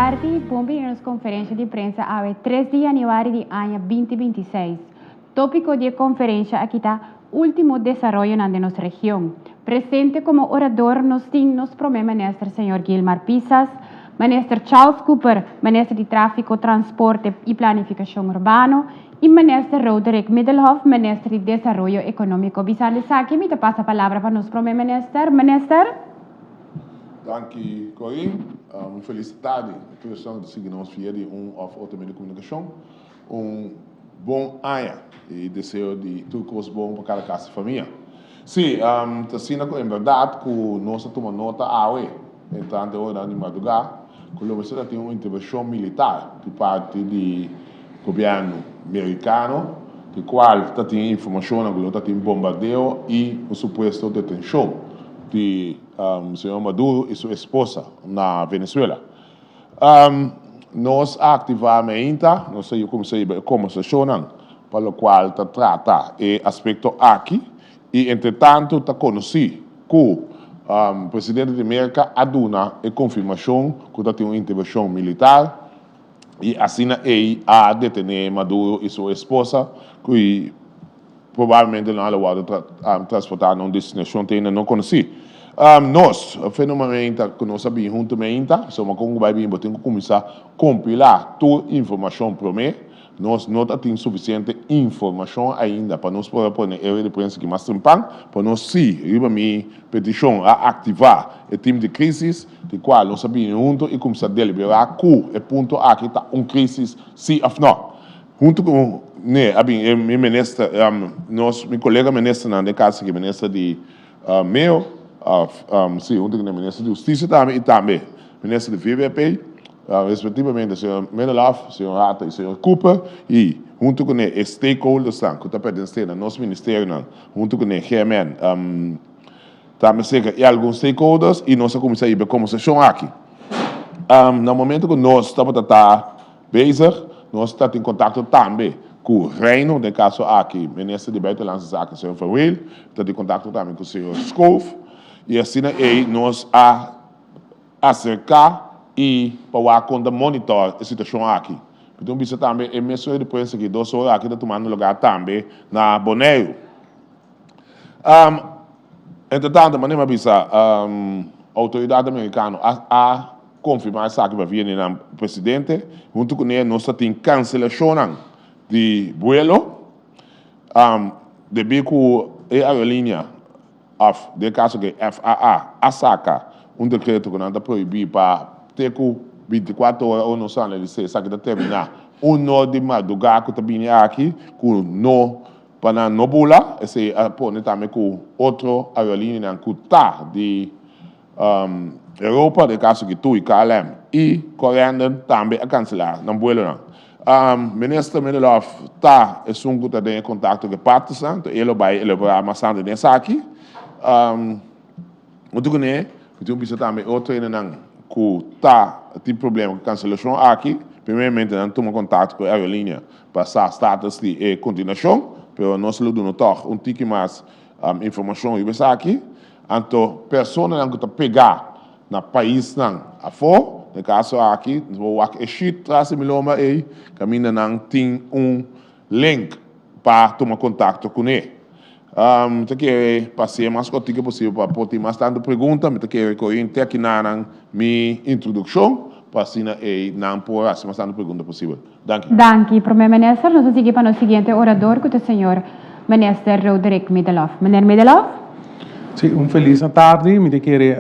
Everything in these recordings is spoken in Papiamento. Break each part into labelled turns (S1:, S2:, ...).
S1: tardi, bon bini na nos konferensha di prensa awe 3 di yanüari di aña 2026. Tópiko di e konferensha aki ta Último desaroyonan den nos region. Presente komo orador nos tin nos Promé Minister señor Gilmar Pisas, Minister Charles Cooper, Minister di Tráfiko, Transporte i Planifikashon Urbano i Minister Roderick Middelhof, Minister di Desaroyo Ekonómiko. Bisando esaki mi ta pasa palabra pa nos Promé Minister. Minister.
S2: Danki Corinne. Un felis tardi na tur esnan ku ta sigui nos via di un òf otro medio di komunikashon. Un bon aña y deseo di tur cos bon pa cada casa y famia. Sí, ta asina cu en berdad cu nos a tuma nota awe, entrante oranan di madruga, cu lo mester ta tin un intervencion militar di parti di gobierno Mericano, di cual ta tin informacionnan cu lo ta tin bombardeo y un supuesto detencion di señor Maduro y su esposa na Venezuela. Nos a aktivá meinta, nos a kuminsá hiba e kombersashonnan pa lokual ta trata e aspekto aki i entretantu ta konosí ku presidente di Merka a duna e konfirmashon ku ta tin un intervenshon militar i asina ei a detené Maduro i su esposa ku Probablemente nan lo wòrdu transportá na un destinashon te ainda no konosí. Nos, fenomenamente ku nos a bini huntu meinta, pasobra kon ku bai bini bo tin ku kuminsá kompilá tur informashon promé. Nos no ta tin sufisiente informashon ainda pa nos por a pone e rueda di prensa aki mas trempan, pero nos sí riba mi petishon a aktivá e tim di krísis, di kual nos a bini huntu i kuminsá deliberá ku e punto aki ta un krísis sí òf nò. Huntu ku ne a bin e mi minister, nos mi kolega ministernan den kas aki, minister di Meo, si huntu ku ne minister di Hustisia tambe i tambe minister di VVP, respektivamente señor Middelhof, señor Hato i señor Cooper i huntu ku ne e stakeholdersnan ku ta pertenesé na nos ministerionan huntu ku ne GMN tambe serka i algun stakeholders i nos a kuminsá hiba e kombersashon aki. Na momento ku nos tabata ta Bezig, nos ta tin kontakto tambe ku Reino, den kaso aki Minister di Buitenlandse Zaken señor Van Weel, ta tin kontakto tambe ku señor Schoof i asina ei nos a aserká i pa wak kon ta monitor e situashon aki. Mi tin bisa tambe e mes rueda di prensa aki dos ora aki ta tumando lugar tambe na Boneiru. Entretanto, manera mi a bisa, outoridat amerikano a Konfirmá esaki pa via di nan presidente. Huntu kuné nos ta tin kanselashonnan di buelo debí ku e aerolínea òf den e kaso ku e FAA a saka un dekreto ku nan ta prohibí pa te ku 24 ora ora nos analis'é esaki ta terminá uno di mardugá ku ta bini aki ku no pa nan no bula. Esei a pone tambe ku otro aerolíneanan ku ta di Europa, den kaso ki TUI, KLM i Corendon tambe a kanselá nan buelonan. Minister Middelhof ta esun ku ta den e kontakto ku e partnersnan, enton e lo bai elaborá mas tantu den esaki. Huntu kuné, mi tin ku bisa tambe e otro hendenan ku ta tin problema ku e kanselashon aki, primeramente nan tuma kontakto ku e aerolínea pa sa status di e kontinuashon, pero nos lo duna tòg un tiki mas informashon riba esaki. Anto personanan ku ta pegá na paisnan afó, den kaso aki nos por wak e sheet tras di mi lomba ei, kaminda nan tin un link pa tuma kontakto kuné. Mi ta kere pa hasié mas kòrtiku posibel pa por tin mas tantu pregunta. Mi ta kere ku oin te akinanan mi introdukshon pa asina ei nan por hasi mas tantu pregunta posibel. Danki.
S1: Danki, Prome Minister. Nos ta sigui pa nos siguiente orador cu ta señor Minister Roderick Middelhof. Meneer Middelhof.
S3: Sí, un felis tardi. Mi ta kere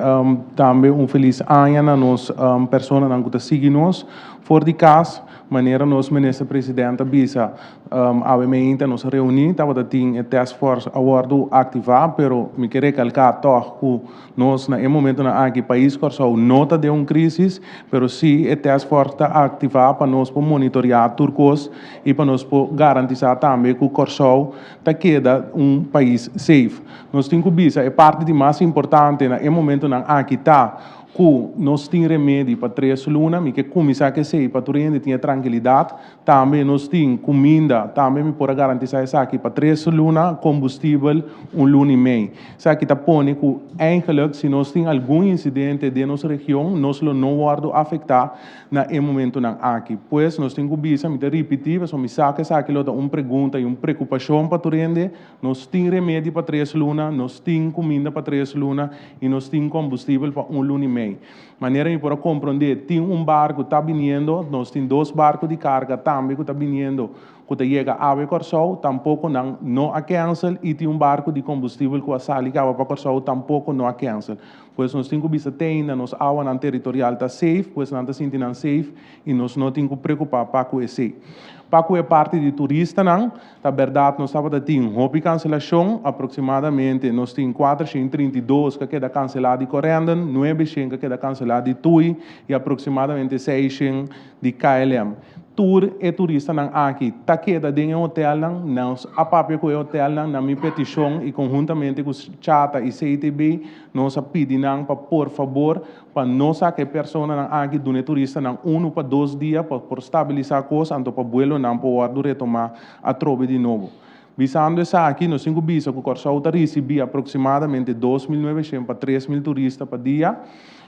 S3: tambe un felis aña na nos personanan cu ta sigui nos for di cas. Manera nos Minister President a bisa, Awe meinta nos a reuní, tabata tin e task force a wòrdu aktivá, pero mi ke rekalká tòg ku nos na e momentunan aki pais Kòrsou no ta den un krísis, pero sí e task force ta aktivá pa nos por monitoriá tur kos i pa nos por garantisá tambe ku Kòrsou ta keda un pais safe. Nos tin ku bisa e parti di mas importante na e momentunan aki ta. Ku nos tin remedi pa tres luna, mi ke kuminsá ku esei pa tur hende tin e trankilidat. Tambe nos tin kuminda, tambe mi por a garantisá esaki pa tres luna, kombustibel un luna i mei. Esaki ta pone ku eigenlik si nos tin algun insidente den nos region, nos lo no wòrdu afektá na e momentunan aki. Pues nos tin ku bisa, mi ta ripití pasobra mi sa ku esaki lo ta un pregunta i un preokupashon pa tur hende, Nos tin remedi pa tres luna, nos tin kuminda pa tres luna i nos tin kombustibel pa un luna i mei. Manera mi por a komprondé, tin un barku ta biniendo, nos tin dos barku di karga tambe ku ta biniendo ku ta yega awe Kòrsou, tampoko nan no a kènsel i tin un barku di kombustibel ku a sali kaba pa Kòrsou tampoko no a kènsel. Pues nos tin ku bisa te ainda nos awanan teritorial ta safe, pues nan ta sinti nan safe i nos no tin ku preokupá pa ku esei. Pa ku e parti di turistanan, Ta bèrdat nos tabata tin hopi kanselashon, aproksimadamente nos tin 432 ku a keda kanselá di Corendon, 900 ku a keda kanselá di TUI i aproksimadamente 600 di KLM. Tur e turistanan aki ta keda den e hotelnan, nos a papia ku e hotelnan na mi petishon i konhuntamente ku Chata i CTB nos a pidi nan pa por fabor Pa no saka e personanan aki duna e turistanan unu pa dos dia pa por stabilisá kos anto pa buelonan por wòrdu retomá atrobe di nobo. Bisando esaki, nos tin ku bisa ku Kòrsou ta risibí aproksimadamente 2900 pa 3000 turista pa dia.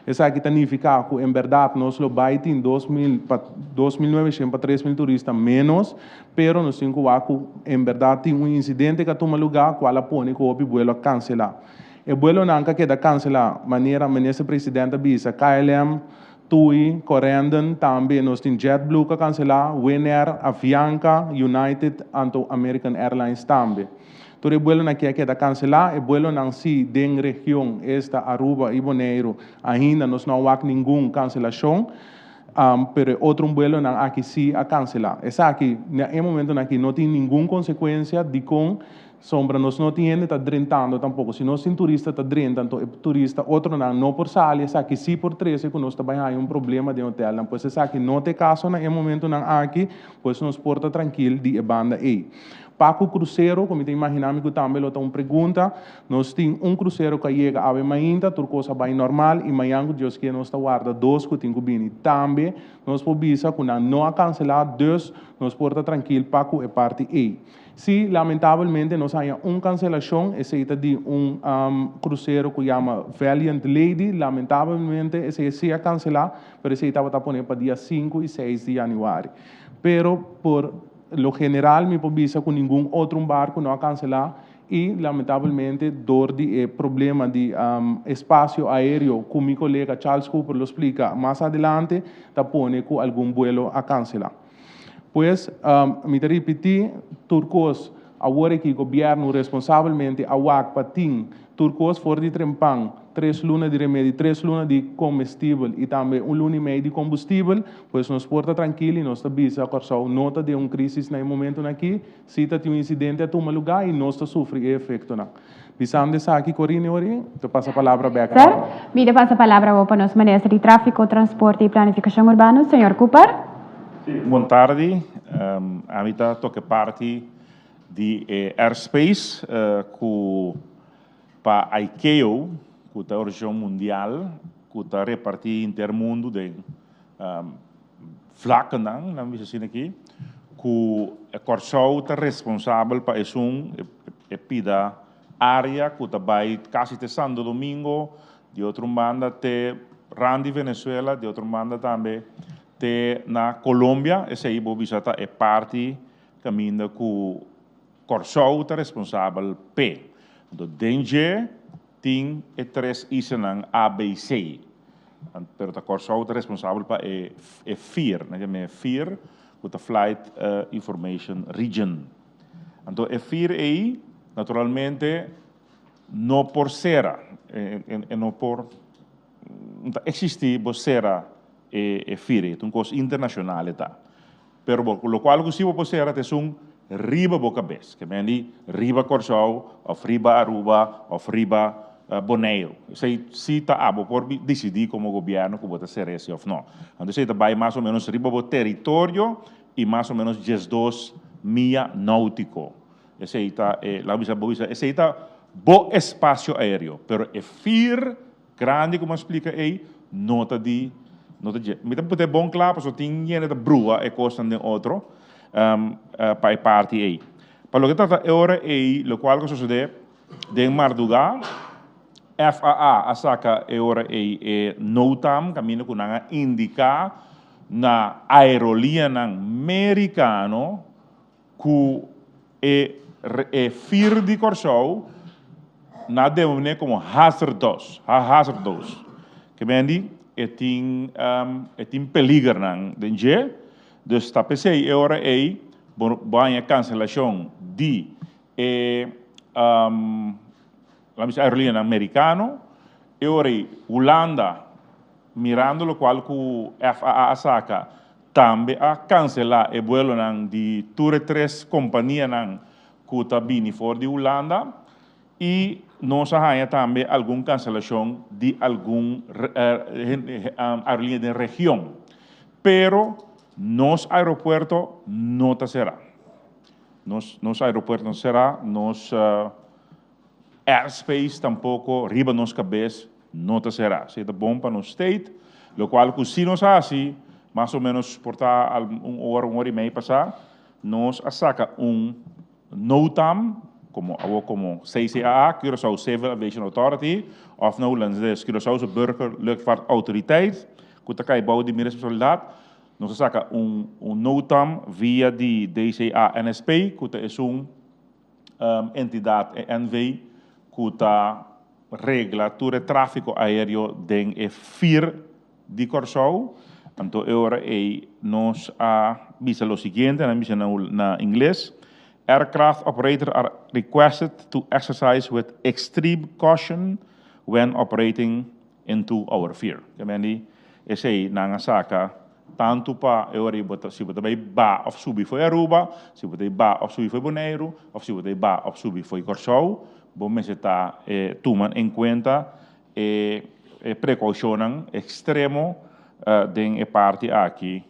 S3: Esaki ta nifiká ku en bèrdat nos lo bai tin 2000 pa 2900 pa 3000 turista ménos, pero nos tin ku wak ku en bèrdat tin un insidente ku a tuma lugá kual a pone ku hopi buelo a kanselá. E buelonan ka keda kanselá, manera Minister President a bisa, KLM, TUI, Corendon, tambe nos tin JetBlue ka kanselá, Winair, Avianca, United anto American Airlines tambe. Tur e buelonan aki a keda kanselá, e buelonan si den region, esta Aruba i Boneiru, ainda nos no a wak ningun kanselashon, pero e otro buelonan aki si a kanselá. Esaki na e momentonan aki no tin ningun konsekuensia dikon Sombra nos no tin hende ta drentando tampoco. Si nos tin turista ta drenta, anto e turista otronan no por sali, esaki si por trece cu nos ta bay haya un problema den hotelnan. Pues esaki no ta e caso na e momentonan aki, pues nos por ta trankil di e banda ey. Pa cu crucero, cu mi ta imagina mi cu tambe lo ta un pregunta, nos tin un crucero cu a yega awe mainta, tur cos a bay normal y mañan cu Dios kier nos ta warda dos cu tin cu bini. Tambe nos por bisa cu nan no a cancela, dus nos por ta trankil pa cu e parti ey. Sí, lamentabelmente nos haña un kanselashon, esei ta di un krusero ku yama Valiant Lady, lamentabelmente esei sí a kanselá, pero esei tabata pone pa dia 5 i 6 di yanüari. Pero por lo general mi por bisa ku ningun otro un barku no a kanselá i lamentabelmente dor di e problema di espasio aéreo ku mi kolega Charles Cooper lo splika mas adelante ta pone ku algun buelo a kanselá. Pues, mi ta ripití, tur kos awor aki gobièrnu responsabelmente a wak pa tin tur kos for di trempan, tres luna di remedi, tres luna di komestibel i tambe un luna i mei di kombustibel, pues nos por ta trankil i nos ta bisa Kòrsou no ta den un krísis na e momentunan aki, sí ta tin un insidente a tuma lugá i nos ta sufri e efektonan. Bisando esaki, Corine Orie, ta pasa palabra bèk
S1: Sir, mi ta pasa palabra awor pa nos Minister di Tráfiko, Transporte i Planifikashon Urbano, señor Cooper.
S4: Sí, bon tardi. Ami ta toke parti di e airspace ku pa ICAO, ku ta e organisashon mundial ku ta repartí henter mundu den vlakkenan, laat mi bisa asina aki, ku Kòrsou ta responsabel pa esun e pida área ku ta bai kasi te Santo Domingo, di otro un banda te rand di Venezuela, di otro un banda tambe te na Colombia, esei bo bisa ta e parti kaminda ku Kòrsou ta responsabel p'e. Anto den dje Tin e tres islanan ABC, pero ta Kòrsou ta responsabel pa e e FIR, nan yama e FIR, ku ta Flight Information Region. Anto e FIR ei naturalmente no por sera, e no por, no ta eksistí bo sera e FIR ei, ta un kos internashonal e ta. Pero bo lokual ku si bo por sera ta esun riba bo kabes, ke men di riba Kòrsou òf riba Aruba òf riba Boneiru. Esei si ta abo por disidí komo gobièrnu ku bo ta sera esei òf no. Anto esei ta bai mas o ménos riba bo teritorio i mas o ménos 12 mia nóutiko. Esei ta e, laga bisa bo bisa, esei ta bo espasio aéreo, pero e fir grandi ku mi a splika ei. no ta di no ta dje. Mi ta put'é bon kla pasobra tin hende ta brua e kosnan den otro pa e parti ei. Pa loke ta trata e ora ei lokual ku a sosodé den mardugá FAA a saka e ora ei e NOTAM kaminda ku nan a indiká na aeroliñanan merikano ku e e fir di Kòrsou na denominé komo hazardous, hazardous. Ke men di e tin e tin peligernan den dje, dus ta p'esei e ora ei bo bo haña kanselashon di e laat mi bisa aerolineanan merikano, e ora ei Hulanda mirando lokual ku FAA a saka Tambe a kanselá e buelonan di tur e tres kompanianan ku ta bini for di Hulanda i nos a haña tambe algun kanselashon di algun aerolínea den region. Pero nos aeropuerto no ta será. Nos nos aeropuerto no ta será, nos airspace tampoko riba nos kabes No ta será. Si e ta bon pa nos state, locual cu si nos haci, mas o menos por ta un ora, un ora y mei pasá, nos a saca un NOTAM, como awor como CCAA, Curaçao Civil Aviation Authority, of na Hulandes Curaçaose Burger Luchtvaart Autoriteit, cu ta cay bou di mi responsabilidad, nos a saca un un NOTAM via di DCA NSP, cu ta esun entidad, e NV, cu ta regla tur e tráfiko aéreo den e fir di Kòrsou. Anto e ora ei nos a bisa lo siguiente, nan a bisa na ingles, Aircraft operator are requested to exercise with extreme caution when operating into our fir. Ke men di esei nan a saka tantu pa e ora ei bo ta si bo ta bai ba òf subi fo'i Aruba, si bo ta bai ba òf subi fo'i Boneiru òf si bo ta bai ba òf subi fo'i Kòrsou, Bo mester ta tuma en kuenta e prekoushonnan ekstremo den e parti aki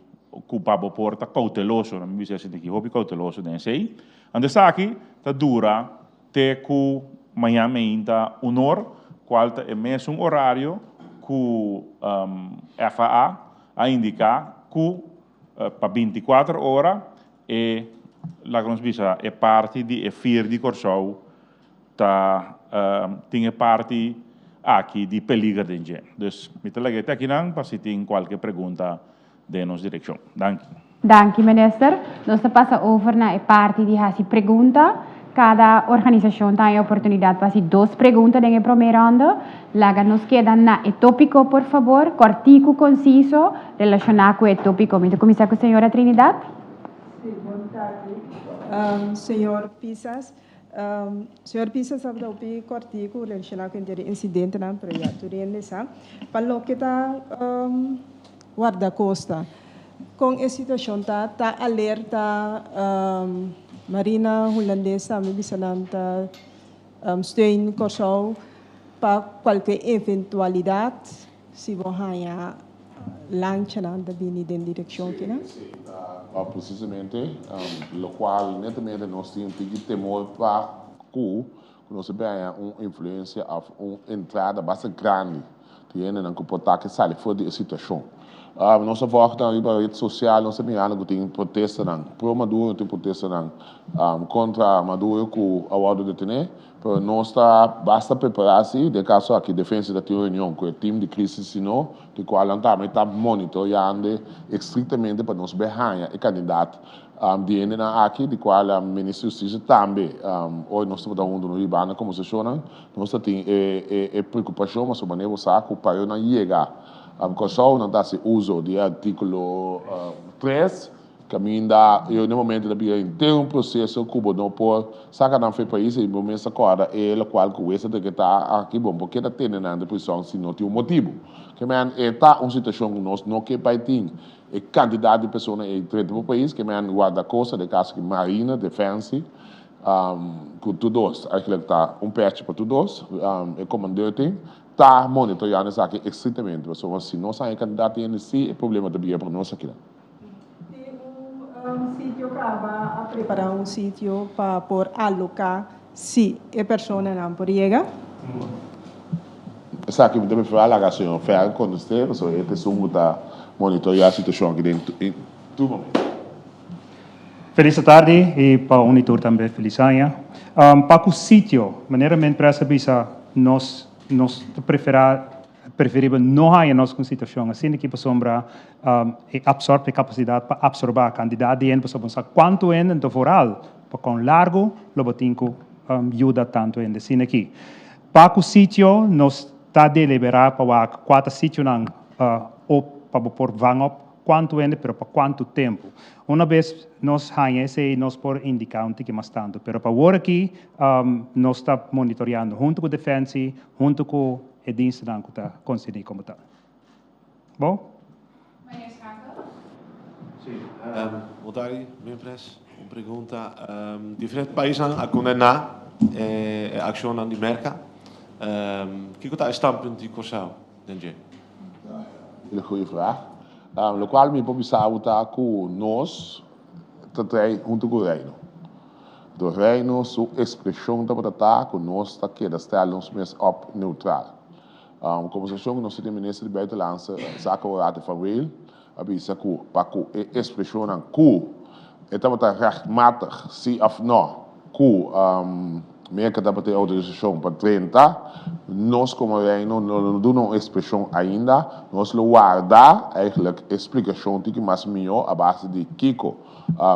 S4: ku pa bo por ta kouteloso. Mi bisa esei aki, hopi kouteloso den esei. Anto esaki ta dura te ku mañan meinta un or, kual ta e mesun orario ku FAA a indiká ku pa binti kuater ora E laga nos bisa e parti di e fir di Kòrsou ta tin e parti aki di peliger den dje. Dus mi ta laga e te akinan pa si tin kualke pregunta den nos direkshon. Danki.
S1: Danki Minister. Nos ta pasa over na e parti di hasi pregunta. Kada organisashon ta haña oportunidat pa hasi dos pregunta den e promé ronde. Laga nos keda na e tópiko por fabor, kòrtiku, konsiso, relashoná ku e tópiko. Mi ta kuminsá ku señora Trinidad.
S5: Sí, bon tardi, señor Pisas. Señor Pisas a hopi kòrtiku relashoná ku henter e insidentenan, pero ya tur hende sa. Pa loke ta Guardacosta, kon e situashon ta? Ta alerta Marina Hulandes tambe bisa nan ta steun Kòrsou pa kualke eventualidat si bo haña lanchanan ta bini den direkshon kinan?
S2: Sí, ta presisamente lokual netamente nos tin un tiki temor pa ku nos a haña un influensia òf un entrada basta grandi di hendenan ku por ta ke sali for di e situashon. Nos a vòg nan riba ret sosial, nos a mira ku tin protestanan pro Maduro, tin protestanan kontra Maduro ku a wòrdu detené, pero nos ta basta prepará si den kaso aki Defensa ta tin un reunion ku e tim di krisis sino di kual nan tambe ta monitoreando estriktamente pa nos bai haña e kandidat di hendenan aki di kual Minister di Hustisia tambe ora nos tabata huntu nos riba nan kombersashonnan nos ta tin e preokupashon pasobra manera bo sa ku pa nan yega Kòrsou nan ta hasi uso di e artíkulo 3 kaminda e na momento ta bira henter un proseso ku bo no por saka nan for e pais i bo mes ta kòrda e lokual ku wes ta dekretá aki bo no por keda tene nan den prison si no tin un motibu. Ke men e ta un situashon ku nos no ke bai tin e kantidat di persona ei drenta bo pais ke men guardakosta den kaso ki marina, defensie ku tur dos eigenlijk ta un pèchi pa tur dos e komandeur tin ta monitoreando esaki estrictamente pasobra si nos haña e kandidat di hende si e problema ta bira pa nos akinan.
S5: Tin un sitio kaba a prepara un sitio pa por aloká si e personanan por yega?
S2: Esaki mi ta preferá laga señor Ferg kontest'é, pasobra e ta esun ku ta monitoreá situashon aki den tur momento.
S6: Felis atardi i pa un i tur tambe felis aña. Pa ku sitio, manera Minpres a bisa, nos nos ta preferá preferibel no haña nos ku un situashon asina aki pasobra e absorb e kapasidat pa absorbá kantidat di hende pasobra bo no sa kuantu hende anto vooral pa kon largu lo bo tin ku yuda tantu hende asina aki. Pa ku sitio nos ta deliberá pa wak kua ta sitionan op pa bo por vang op kuantu hende pero pa kuantu tempu. Una bes nos haña esei nos por indiká un tiki mas tantu pero pa awor aki nos ta monitoreando huntu ku Defensie huntu ku e dienstennan ku ta konserní komo tal. Bo?
S1: Meneer Schakel.
S7: Sí, Botari, Minpres, un pregunta. Diferente paisnan a kondená e akshonnan di Merka. Kiko ta e standpunt di Kòrsou den dje?
S2: Hele goeie vraag. Lokual mi por bisa bo ta ku nos ta trae huntu ku Reino. Do Reino su ekspreshon tabata ta ku nos ta keda stel nos mes op neutral. Kombersashon ku nos tin minister di Buitenlandse Zaken Horacio van Weel a bisa ku pa ku e ekspreshonnan ku e tabata rechtmatig si òf nò ku Merka tabata e outorisashon pa drenta, nos komo Reino no lo duna un ekspreshon ainda, nos lo warda eigenlijk e splikashon tiki mas mihó a base di kiko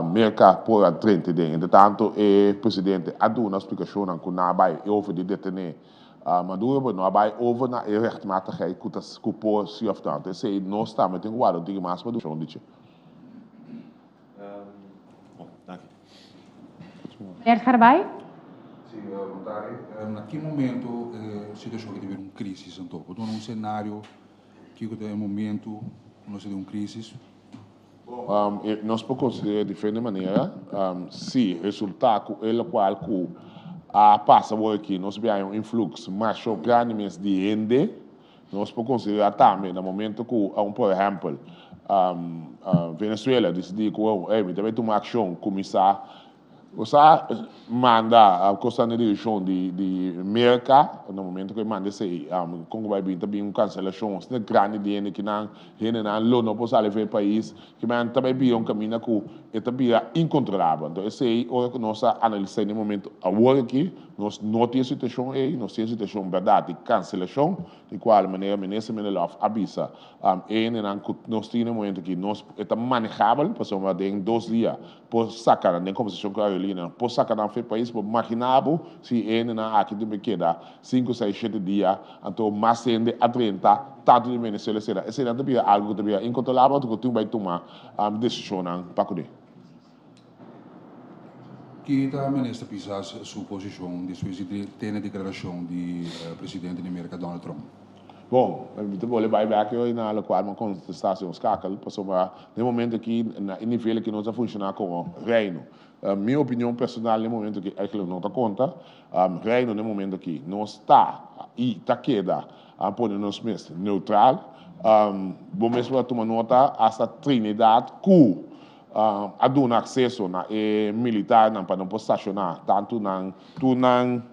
S2: Merka por a drenta den. Entretanto e presidente a duna splikashonnan ku nan a bai over di detené Maduro pero no a bai over na e rechtmatigheid ku ta ku por si of no. Esei nos tambe tin ku warda un tiki mas pa duna dichi.
S7: Bon, danki.
S1: Meneer Scharbaai.
S8: Si, bon tardi. Na ki momento e situacion aki ta bira un crisis anto? Bo duna un scenario kiko ta e momento ku nos ta den un crisis?
S2: Nos por considera diferente manera. Si resulta cu e locual cu a pasa awor aki nos bia un influx masho grandi mes di hende, nos por considera tambe na momento cu un por ehempel Venezuela dicidi cu ey mi ta bay tuma accion cuminsa Bo sa manda cosnan den direccion di Merca, na momento cu e manda esey, con cu bay bin ta bin un cancelacion asina grandi di hende ki nan hendenan lo no por sali for e pais, ki men ta bay bira un caminda cu e ta bira incontrolabel. Enton esey ora cu nos a analisa den e momento awor aki, nos no tin e situacion ey, nos tin e situacion berdad di cancelacion, di cual manera Minister Minderlof a bisa e hendenan cu nos tin den e momento aki, nos e ta manejabel pasobra den dos dia Por saca nan den conversacion cu Aerolínea, por saca nan for e pais, por magina bo si e hendenan aki tin por keda cinco, seis, shete dia, anto mas hende a drenta tanto di Venezuela esera. Eseinan ta bira algo cu ta bira incontrolabel anto cu tin bay tuma decisionnan pa cune.
S8: Ki ta Minister Pisas su posicion despues di tene declaracion di presidente di Merca Donald Trump?
S2: Bon, mi ta bole bai bek yoy na lokual mi a kontestá señor Skakel, pasobra den e momento aki, na e nivel aki nos ta funshoná komo Reino. Mi opinion personal den e momento aki eigenlijk no ta konta. Reino den e momento aki nos ta i ta keda a pone nos mes neutral. Bo mes por a tuma nota hasta Trinidad ku a duna akseso na e militarnan pa nan por stashoná tantu nan tur nan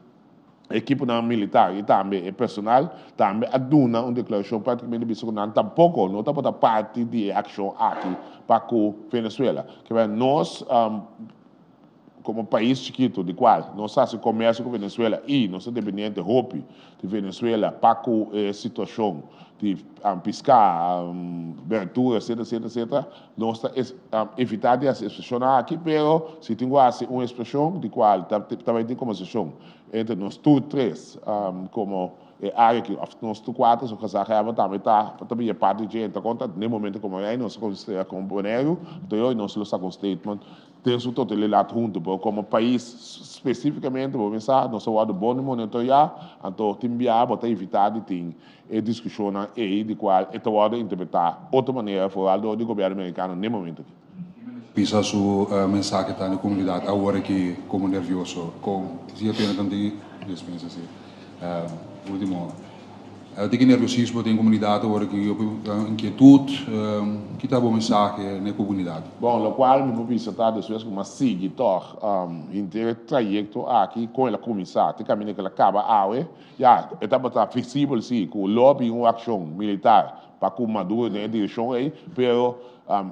S2: Ekiponan militar i tambe e personal tambe a duna un deklarashon praktikamente bisa ku nan tampoko no tabata parti di e akshon aki pa ku Venezuela. Kebera nos komo pais chikitu di kual nos ta hasi komersio ku Venezuela i nos ta dependiente hopi di Venezuela pa ku e situashon di piská, berdura etcetera etcetera etcetera, nos ta evitá di hasi ekspreshonnan aki pero si tin ku hasi un ekspreshon di kual ta bai tin kombersashon entre nos tur tres komo e área aki òf nos tur kuater so gezaghebber tambe ta ta bira parti dje ta konta den momento komo rei nos ta konsidera komo Boneiru anto yoy nos lo saka un statement den su totalidat huntu pero komo pais spesifikamente bo bisa nos a wòrdu bon di monitoreá anto tin bia bo ta evitá di tin e diskushonnan ei di kual e ta wòrdu interpretá otro manera foral dor di gobièrnu merikano n'e momento aki.
S8: Pisa su mensahe ta na komunidat awor aki komo nervioso kon si apena tanti dispensa si ultimo. Tin nerviosismo den komunidat awor aki, hopi inkietut. Ki ta bo mensahe na e komunidat?
S2: Bon, lokual mi por bisa ta despues ku mi a sigui tòg henter e trayekto aki kon el a kuminsá te kaminda ku el a kaba awe, ya, e tabata visibel si ku lo a bin un akshon militar pa ku Maduro den e direkshon ei, pero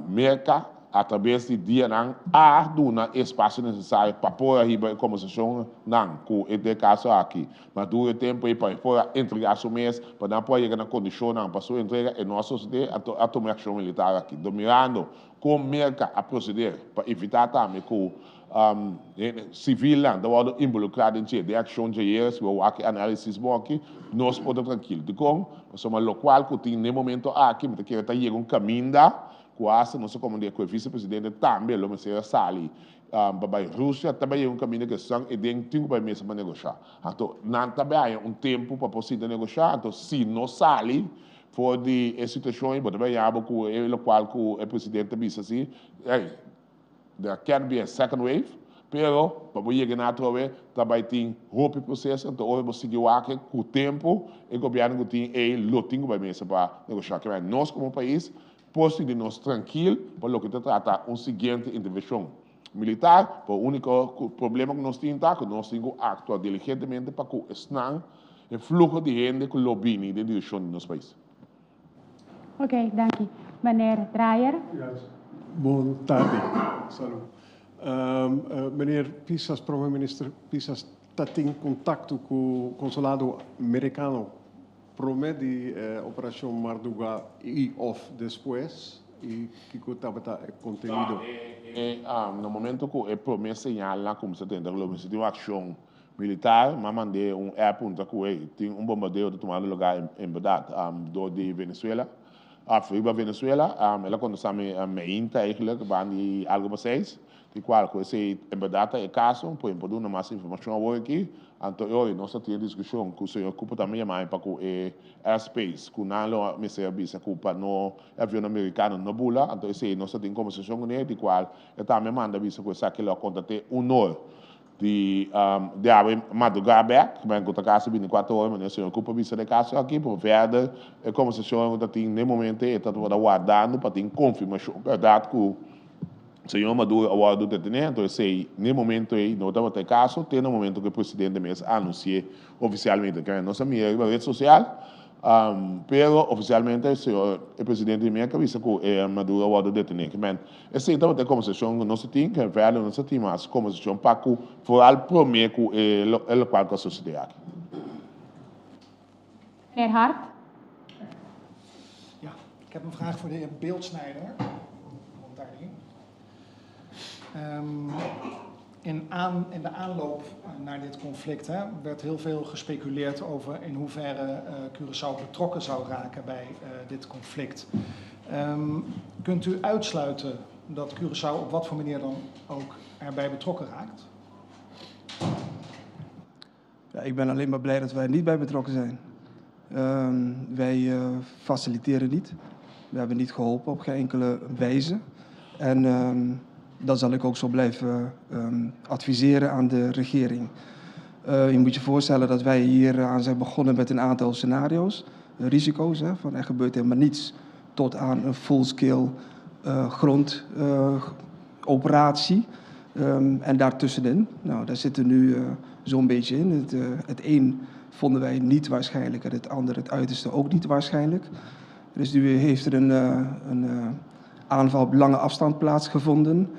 S2: Merka atrabes di dianan a duna e espasio nesesario pa por a hiba e kombersashonnan ku e den kaso aki Maduro e tempu ei pa e por a entregá su mes, pa nan por a yega na kondishonnan pa su entrega, e no a sosodé, anto a tuma e akshon militar aki. Dor mirando kon Merka a proseder pa evitá tambe ku sivilnan ta wòrdu involukrá den dje, den akshon djayer, si bo wak e análisis bon aki, nos por ta trankil. Dikon? Pasobra lokual ku tin n'e momento aki, mi ta kere ta yega un kaminda ku asta nos a komand'é ku e visepresidente tambe lo mester a sali pa bai Rusia, ta bai yega un kaminda ku esnan e den tin ku bai mesa pa negoshá. Anto nan ta bai haña un tempu pa por sinta negoshá, anto si no sali for di e situashon ei, bo ta bai haña bo ku e lokual ku e presidente ta bisa si, ey, There can be a second wave, pero pa bo yega na atrobe ta bai tin hopi proceso, anto ora bo sigui wak cu tempo e gobierno cu tin ey lo tin cu bai mesa pa negocia. Kiba nos como pais por sinti nos trankil pa loke ta trata un siguiente intervencion militar, pero unico problema cu nos tin ta cu nos tin cu actua diligentemente pa cu esnan e fluho di hende cu lo bini den direccion di nos pais.
S1: Ok, danki. Meneer Draaier.
S9: Yes. Bon tardi. Salú. Meneer Pisas, Prome Minister Pisas, ta tin kontakto ku konsulado merikano prome di Operashon Marduga i òf despues? I kiko tabata e kontenido?
S2: Na momento ku e prome señalnan kuminsá tenta lo mester tin un akshon Militar, m'a mand'é un app puntra cu ey tin un bombardeo ta tumando lugar en berdad door di Venezuela, of riba Venezuela. El a contesta mi meinta eigenlijk bandi algo pa seis, di cual cu esey en berdad ta e caso, por por duna mas informacion awor aki. Anto e ora nos ta tin discusion cu señor Cooper tambe yama mi pa cu e airspace cu nan lo mester a bisa cu pa no e avion americano no bula, anto esey nos ta tin conversacion cune di cual e tambe manda bisa cu esaki lo a contate un or Di di awe madrugá bèk, men ku ta kasi bintikuater ora, meneer señor Cooper bisa den kaso aki, pero verder e kombersashon ku ta tin den momento ei e ta tabata wardando pa tin konfirmashon bèrdat ku señor Maduro a wòrdu detené, anto esei den momento ei no tabata e kaso te na momento ku e presidente mes a anunsi'é ofisialmente. Nos a mira riba ret sosial Pero oficialmente señor e presidente di Merca a bisa cu e Maduro a wordo detene. Ke men esey tabata e conversacion cu nos a tin, ke verder nos a tin mas conversacion pa cu vooral prome cu e locual cu a sucede aki.
S1: Meneer Hart.
S10: Ja, ik heb een vraag voor de heer Beeldsnijder. Komt daar in. Um, in, aan, in de aanloop naar dit conflict hè, werd heel veel gespeculeerd over in hoeverre uh, Curaçao betrokken zou raken bij uh, dit conflict. Um, kunt u uitsluiten dat Curaçao op wat voor manier dan ook erbij betrokken raakt?
S11: Ja, ik ben alleen maar blij dat wij er niet bij betrokken zijn. Um, wij uh, faciliteren niet. We hebben niet geholpen op geen enkele wijze. En um, dat zal ik ook zo blijven um, adviseren aan de regering. Uh, je moet je voorstellen dat wij hier aan zijn begonnen met een aantal scenario's, risico's, hè, van er gebeurt helemaal niets, tot aan een full-scale uh, grondoperatie. Um, en daartussenin, nou, daar zitten nu uh, zo'n beetje in. Het, uh, het een vonden wij niet waarschijnlijk en het ander, het uiterste, ook niet waarschijnlijk. Dus nu heeft er een, uh, een aanval op lange afstand plaatsgevonden,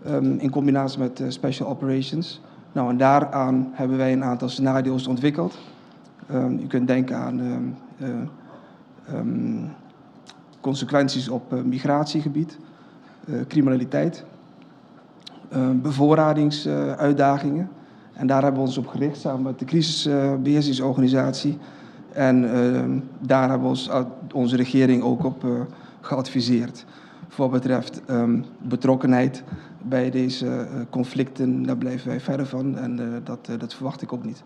S11: um, in combinatie met special operations. Nou, en daaraan hebben wij een aantal scenario's ontwikkeld. Um, u kunt denken aan um, consequenties op migratiegebied, criminaliteit, bevoorradingsuitdagingen. En daar hebben we ons op gericht samen met de crisisbeheersingsorganisatie. En daar hebben we ons, onze regering ook op geadviseerd. Voor wat betreft um, betrokkenheid bij deze conflicten, daar blijven wij verder van. En uh, dat, uh, dat verwacht ik ook niet.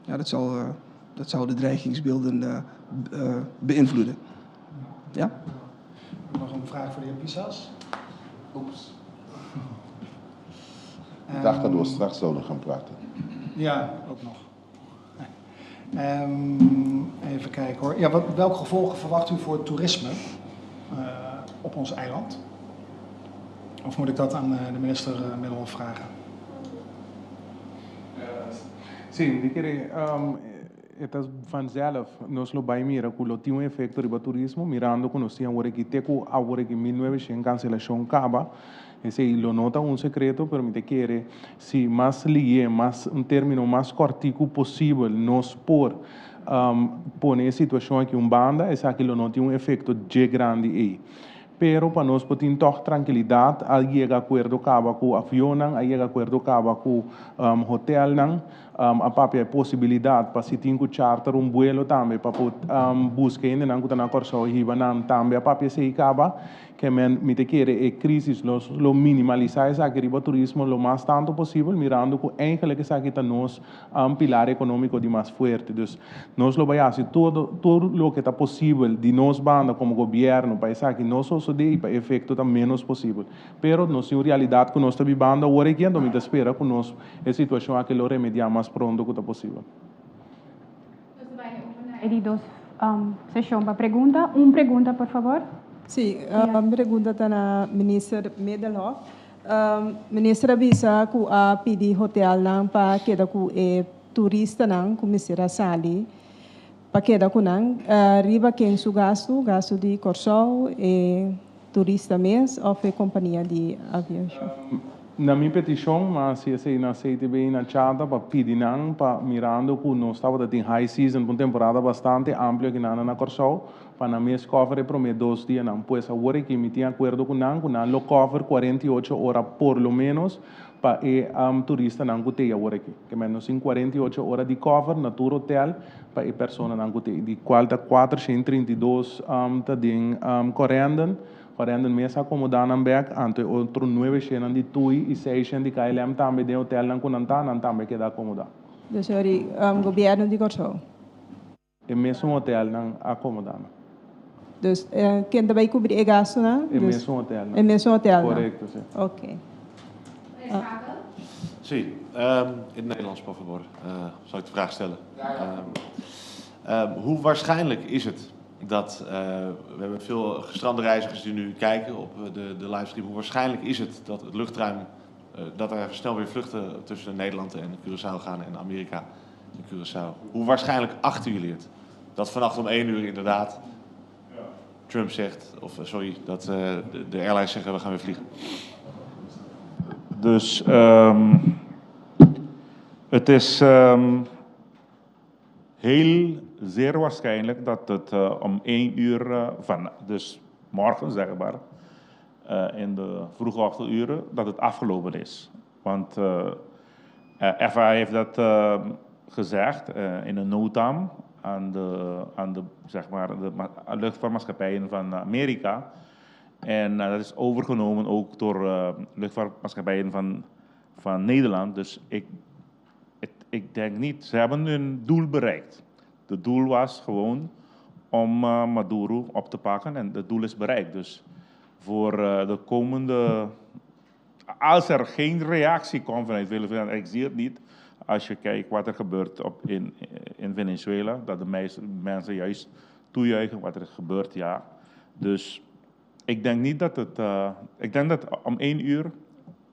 S11: Ja, dat, zal, uh, dat zou de dreigingsbeelden beïnvloeden. Ja?
S10: Nog een vraag voor de heer Pisas.
S2: Oeps. Ik dacht dat we straks zouden gaan praten.
S10: Ja, ook nog. Um, even kijken hoor. Ja, wat, welke gevolgen verwacht u voor het toerisme op ons eiland? Of moet ik dat aan de minister Middelhof vragen?
S3: Sí, mi kere e ta vanzelf nos lo bai mira ku lo tin un efekto riba turismo mirando ku nos tin awor aki te ku awor aki 1900 kanselashon kaba. Esei lo no ta un sekreto pero mi ta kere si mas liye, mas un termino mas kòrtiku posibel nos por pone e situashon aki un banda esaki lo no tin un efekto dje grandi ei. Pero pa nos por tin tòg trankilidat a yega akuerdo kaba ku avionnan, a yega akuerdo kaba ku hotelnan, a papia e posibilidat pa si tin ku charter un buelo tambe pa por buska hendenan ku ta na Kòrsou i hiba nan tambe a papia esei kaba. Ke men mi ta kere e krísis nos lo minimalisá esaki riba turismo lo mas tantu posibel mirando ku eigenlik esaki ta nos pilar ekonómiko di mas fuerte. Dus nos lo bai hasi todo tur loke ta posibel di nos banda komo gobièrnu pa esaki no sosodé i pa efekto ta ménos posibel. Pero nos tin un realidat ku nos ta bibando awor aki anto mi ta spera ku nos e situashon aki lo remediá mas pronto ku ta posibel.
S1: Nos ta bai over na e di dos seshon pa pregunta. Un pregunta por fabor.
S5: Sí, mi pregunta ta na Minister Middelhof. Minister a bisa ku a pidi hotelnan pa keda ku e turistanan ku mester a sali pa keda ku nan. Riba ken su gastu? Gastu di Kòrsou, e turista mes òf e kompania di aviashon?
S3: Na mi petishon, mi a hasi esei na CTB i na Chata pa pidi nan pa mirando ku nos tabata tin high season pa un temporada bastante amplio akinan na Kòrsou, pa nan mes cover e prome dos dianan. Pues awor aki mi tin acuerdo cu nan cu nan lo cover 48 ora por lo menos pa e turistanan cu t'ey awor aki. Ke men nos tin 48 ora di cover na tur hotel pa e personanan cu t'ey, di cual ta 432 ta den Corendon. Corendon mes a acomoda nan bek, anto e otro nuebe shennan di TUI y seis shen di KLM tambe den hotelnan cu nan ta, nan tambe keda acomoda.
S5: Dus sorry, gobierno di Corsou.
S3: E mesun hotelnan a acomoda nan.
S5: Dus ken ta bay cubri e gastonan?
S3: E mesun hotelnan.
S5: E mesun hotelnan.
S3: Correcto, si.
S5: Ok.
S7: Sí, in het Nederlands, por favor, zal ik de vraag stellen. Hoe waarschijnlijk is het dat, we hebben veel gestrande reizigers die nu kijken op de, de livestream, hoe waarschijnlijk is het dat het luchtruim, dat er snel weer vluchten tussen Nederland en Curaçao gaan en Amerika in Curaçao. Hoe waarschijnlijk achten jullie het dat vannacht om 1 uur inderdaad Trump zegt, of sorry, dat de, de airlines zeggen we gaan weer vliegen?
S4: Dus het is heel zeer waarschijnlijk dat het om 1 uur van, dus morgen zeg maar, in de vroege ochtenduren, dat het afgelopen is. Want FAA heeft dat gezegd in een NOTAM aan de, zeg maar, de luchtvaartmaatschappijen van Amerika. En dat is overgenomen ook door luchtvaartmaatschappijen van Nederland. Dus ik denk niet, ze hebben hun doel bereikt. Het doel was gewoon om Maduro op te pakken en het doel is bereikt. Dus voor de komende, als er geen reactie komt vanuit Venezuela, ik zie het niet. Als je kijkt wat er gebeurt in Venezuela, dat de meeste mensen juist toejuichen wat er gebeurt, ja. Dus ik denk niet dat het, ik denk dat om 1 uur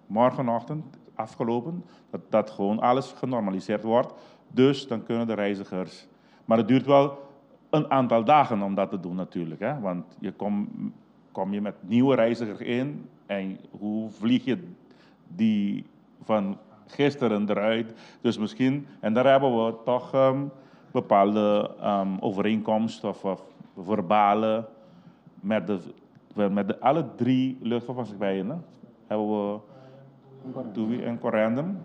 S4: morgenochtend afgelopen, dat gewoon alles genormaliseerd wordt. Dus dan kunnen de reizigers, maar het duurt wel een aantal dagen om dat te doen natuurlijk, hè? Want je kom je met nieuwe reizigers in en hoe vlieg je die van gisteren eruit? Dus misschien, en daar hebben we toch bepaalde overeenkomsten of verbalen met de alle 3 luchtvaartmaatschappijen, hè? Hebben we TUI en Corendon,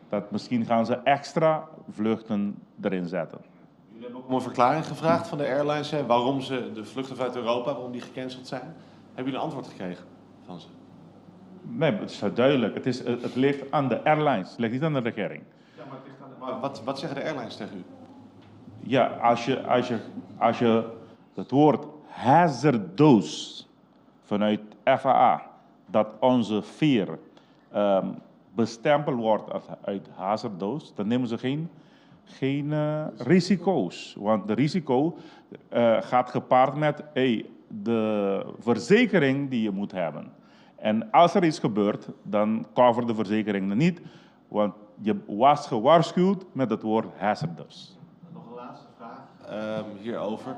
S4: dat misschien gaan ze extra vluchten erin zetten.
S7: Jullie hebben ook om een verklaring gevraagd van de airlines, hè, waarom ze de vluchten vanuit Europa, waarom die gecanceld zijn. Hebben jullie een antwoord gekregen van ze?
S4: Nee, het is duidelijk. Het ligt aan de airlines, het ligt niet aan de regering.
S7: Ja, maar het ligt aan de, maar wat zeggen de airlines tegen u?
S4: Ja, als je het woord hazardous vanuit FAA, dat onze veer bestempeld wordt als uit hazardous, dan nemen ze geen Geen risico's. Want de risico gaat gepaard met hey, de verzekering die je moet hebben. En als er iets gebeurt, dan cover de verzekering niet. Want je was gewaarschuwd met het woord hazardous.
S7: Nog een laatste vraag hierover.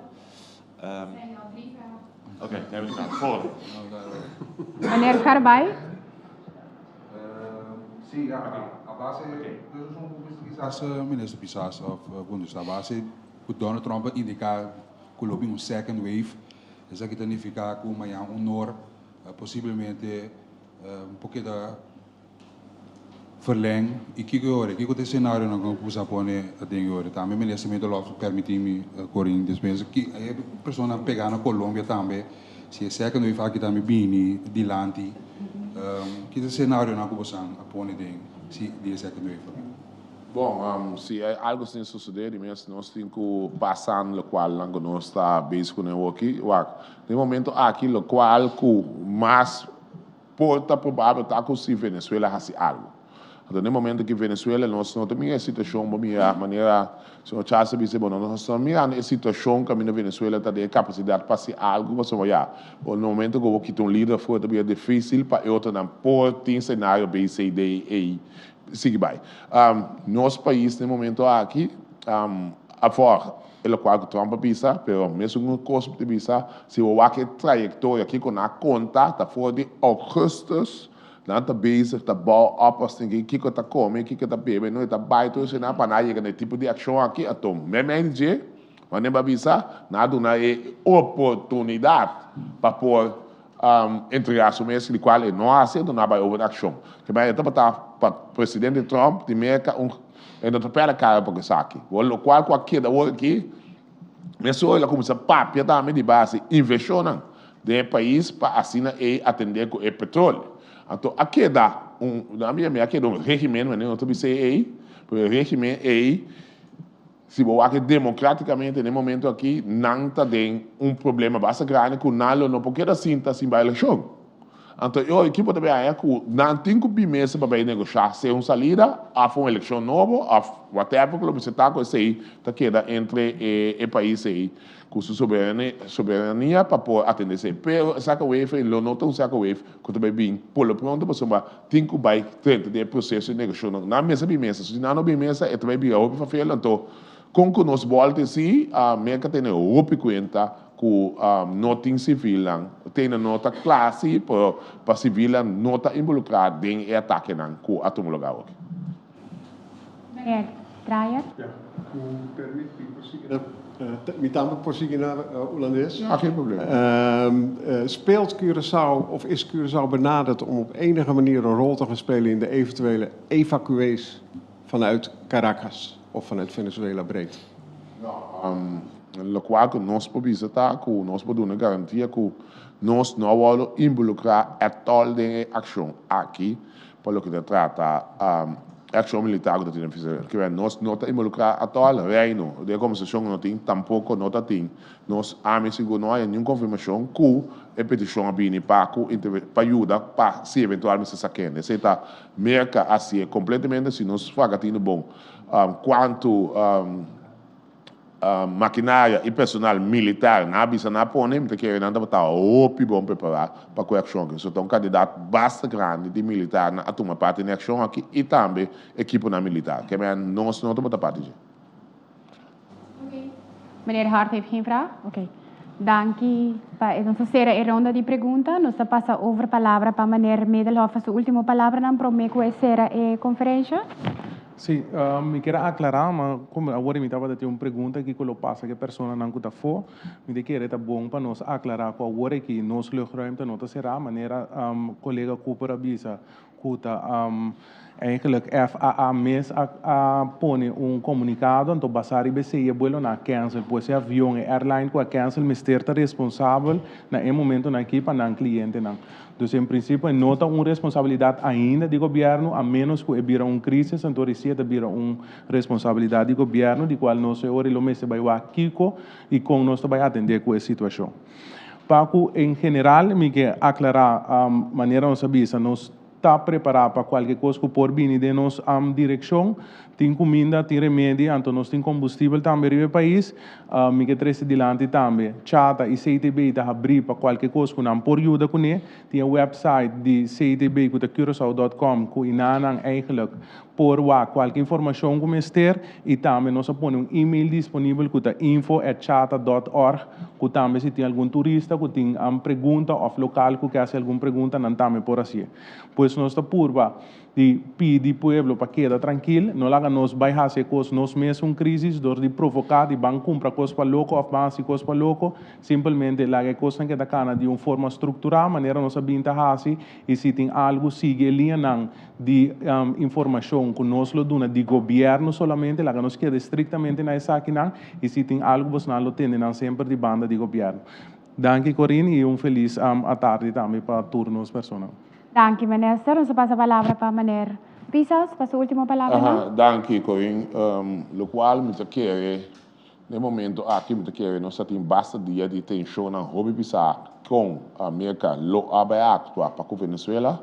S1: Er zijn al drie vragen.
S7: Oké, okay, nee, we gaan voor.
S1: Meneer Garbay.
S8: Si, a base, dus quizás minister Pisas of Bundestag, a base ku Donald Trump a indiká ku lo bin un second wave, esaki ta nifiká ku mañana un or posiblemente un poco ta verleng i kiko ora, kiko ta e scenarionan ku bo sa pone aden ora. Tambe minister Middelhof permití mi Corinne despues ki e persona pegá na Colombia tambe, si e second wave aki tambe bini dilanti, ki ta e scenarionan ku bo a pone den si di e second wave aki?
S2: Bon, si algo asina sosodé, di mes nos tin ku pasa lokual nan ku nos ta bezig kuné aki. Wak, den momento aki lokual ku mas por ta probabel ta ku si Venezuela hasi algo. Anto, den momento ku Venezuela, nos no ta mira e situashon, bo mira manera señor Charles a bisa, bon, nos no ta mirando e situashon kaminda Venezuela ta den kapasidat pa hasi algo, pasobra ya, bon, na momento ku bo kita un lider afó, ta bira difísil pa e otronan por tin scenario B, C, D, E, sigui bai. Nos pais den momento aki, afó e lokual ku Trump a bisa, pero mesun kos ta bisa, si bo wak e trayektoria kiko nan a konta, ta for di ougùstùs, nan ta bezig ta bou op asina kiko ta kome, kiko ta bebe, no ta bai tur esei pa nan yega na e tipo di akshon aki, anto meimei di dje, wanneer bo a bisa, nan a duna e oportunidat pa por entregá su mes, di kual e no a hasi, anto nan a bai over akshon. Ke manera e tabata pa presidente Trump di Merka un e no ta pèrdè kara pa ku esaki. Lokual ku a keda awor aki, mesora el a kuminsá papia tambe di base invershonnan den e pais pa asina ei atendé ku e petróleo. Anto a keda un, na mi a keda un régimen, manera nos ta bisa ei, pero e régimen ei, si bo wak demokrátikamente den e momento aki, nan ta den un problema basta grandi ku nan lo no por keda sinta sin bai elekshon. Anto e ekipo ta bin haña ku nan tin ku bin mesa pa bai negoshá sea un salida òf un elekshon nobo òf whatever ku lo mester ta ku esei ta keda entre e pais ei ku su soberania pa por atendé esei. Pero e second wave ei lo no ta un second wave ku ta bai bin por lo pronto pasobra tin ku bai drenta den e proseso di negoshonnan. Nan mester bin mesa. Si nan no bin mesa e ta bai bira hopi fafel. Anto kon ku nos bòlta esei Merka tene hopi kuenta ku no tin sivilnan, tene no ta kla si, pero pa sivilnan no ta involukrá den e atakenan ku a tuma lugá awoki.
S1: Meneer Draaier.
S9: Ja, ku permit mi por sigui na, mi tambe por sigui na Hulandes.
S2: Ja, geen probleem.
S9: Speelt Curaçao of is Curaçao benaderd om op enige manier een rol te gaan spelen in de eventuele evacuees vanuit Caracas of vanuit Venezuela breed?
S2: No, lokual ku nos por bisa ta ku nos por duna garantia ku nos no a wòrdu involukrá ètòl den e akshon aki pa loke ta trata e akshon militar ku ta tin na Venezuela. Kiba nos no ta involukrá atòl, Reino den e kombersashon ku no tin tampoko no ta tin. Nos ami sigur no haña niun konfirmashon ku e petishon a bini pa ku pa yuda pa si eventual mester sa kende. Esei ta Merka a hasié kompletamente si nos faka tinu bon kuantu makinaria i personal militar nan a bisa nan a pone, mi ta kere nan tabata hopi bon prepará pa ku e akshon aki. So ta un kantidat basta grandi di militarnan a tuma parti na e akshon aki i tambe ekiponan militar. Ke mea nos no tabata parti dje.
S1: Oké. Meneer Hart heeft geen vraag? Oké. Danki pa nos a sera e ronda di pregunta. Nos ta pasa over palabra pa meneer Middelhof pa su último palabranan promé ku e sera e konferensha.
S3: Sí, mi kier a aklará, ma komo awor mi tabata tin un pregunta kiko lo pasa ku e personanan ku ta afó, mi ta kere ta bon pa nos aklará ku awor aki nos luchtruimte no ta será, manera kolega Cooper a bisa ku ta eigenlijk FAA mes a pone un komunikado, anto basá riba esei e buelonan a cancel. Pues e avion, e airline ku a cancel mester ta responsabel na e momentonan aki pa nan klientenan. Dus en prinsipio e no ta un responsabilidat ainda di gobièrnu, a ménos ku e bira un krísis, anto risié ta bira un responsabilidat di gobièrnu, di kual nos e ora lo mester bai wak kiko i kon nos ta bai atendé ku e situashon. Pa ku en general mi ke aklará manera nos a bisa nos. ta prepará pa kualke kos ku por bini den nos direkshon. Tin kuminda, tin remedi, anto nos tin kombustibel tambe riba e pais. Mi ke trese dilanti tambe CHATA i CTB ta habrí pa kualke kos ku nan por yuda kuné. Tin e website di CTB ku ta curacao dot com ku inanan eigenlijk por wak kualke informashon ku mester i tambe nos a pone un email disponibel ku ta info at chata dot org ku tambe si tin algun turista ku tin pregunta òf lokal ku ke hasi algun pregunta nan tambe por hasié. Pues nos ta purba di pidi pueblo pa keda trankil, no laga nos bai hasi e kos nos mes un krisis dor di provoká di ban kumpra kos pa loko òf ban hasi kos pa loko, simpelmente laga e kosnan keda kana di un forma strukturá manera nos a bin ta hasi i si tin algu sigui e liñanan di informashon ku nos lo duna di gobièrnu solamente, laga nos keda estriktamente na esakinan i si tin algu bosnan lo tende nan semper di banda di gobièrnu. Danki Corinne i un felis atardi tambe pa tur nos personan.
S1: Danki Minister. Nos a pasa palabra pa Meneer Pisas pa su ultimo palabranan.
S2: Aha, danki Corinne. Lokual mi ta kere den momento aki mi ta kere nos ta tin basta dia di tenshonnan hopi bisa kon Merka lo a bai aktua pa ku Venezuela.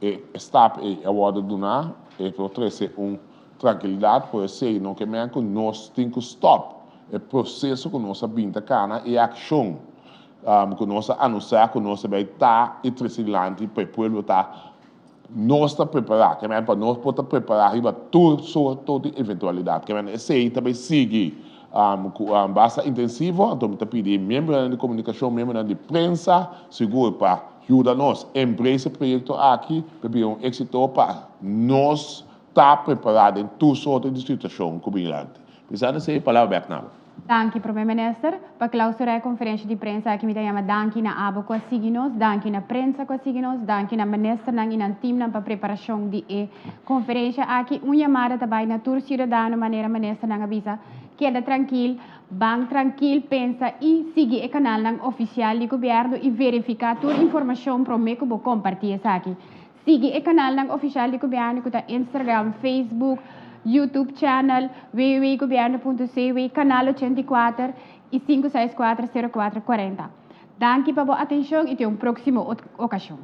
S2: E stap ei a wòrdu duná, e por trese un trankilidat, por esei no ke men ku nos tin ku stòp e proseso ku nos a bin ta kana, e akshon ku nos a anunsiá ku nos ta bai ta i trese dilanti pa e pueblo ta nos ta prepará, ke men pa nos por ta prepará riba tur sorto di eventualidat. Ke men esei ta bai sigui ku basta intensivo, anto mi ta pidi miembronan di komunikashon, miembronan di prensa sigur pa yuda nos embrace e proyekto aki pa bira un éksito pa nos ta prepará den tur sorto di situashon ku bin dilanti. Pensando esei, palabra bèk na bo.
S1: Danki Prome Minister. Pa clausura e conferencia di prensa aki mi ta yama danki na abo cu a sigui nos, danki na prensa cu a sigui nos, danki na ministernan y nan teamnan pa preparacion di e conferencia aki. Un yamada ta bay na tur ciudadano manera ministernan a bisa, keda trankil, ban trankil pensa y sigui e canalnan oficial di gobierno y verifica tur informacion prome cu bo comparti esaki. Sigui e kanalnan ofishal di gobièrnu ku ta Instagram, Facebook, YouTube channel, www.gobierno.cw, Kanal 84 i 564 04 40. Danki pa bo atenshon i te un próksimo okashon.